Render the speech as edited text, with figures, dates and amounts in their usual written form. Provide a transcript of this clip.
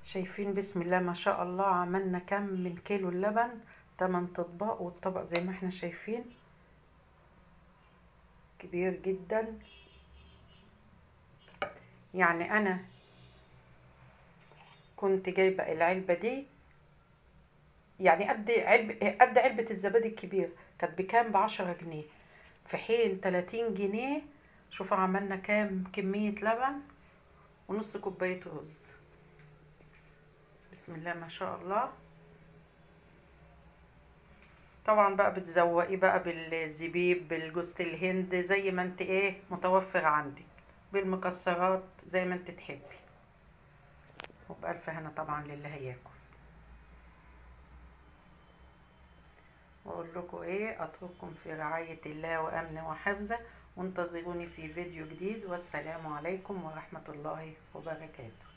شايفين بسم الله ما شاء الله عملنا كم من كيلو اللبن؟ 8 اطباق، والطبق زي ما احنا شايفين كبير جدا. يعني انا كنت جايبه العلبة دي يعني قد علبة الزبادي الكبير، كانت بكام؟ ب10 جنيه، في حين 30 جنيه. شوفوا عملنا كام كمية لبن ونص كوباية رز. بسم الله ما شاء الله. طبعا بقى بتزوقي بقى بالزبيب، بالجوز الهند، زي ما انت ايه متوفر عندك، بالمكسرات زي ما انت تحبي. وبألف هنا طبعا للي هياكل. واقول لكم ايه، اترككم في رعاية الله وامنه وحفظه، وانتظروني في فيديو جديد، والسلام عليكم ورحمة الله وبركاته.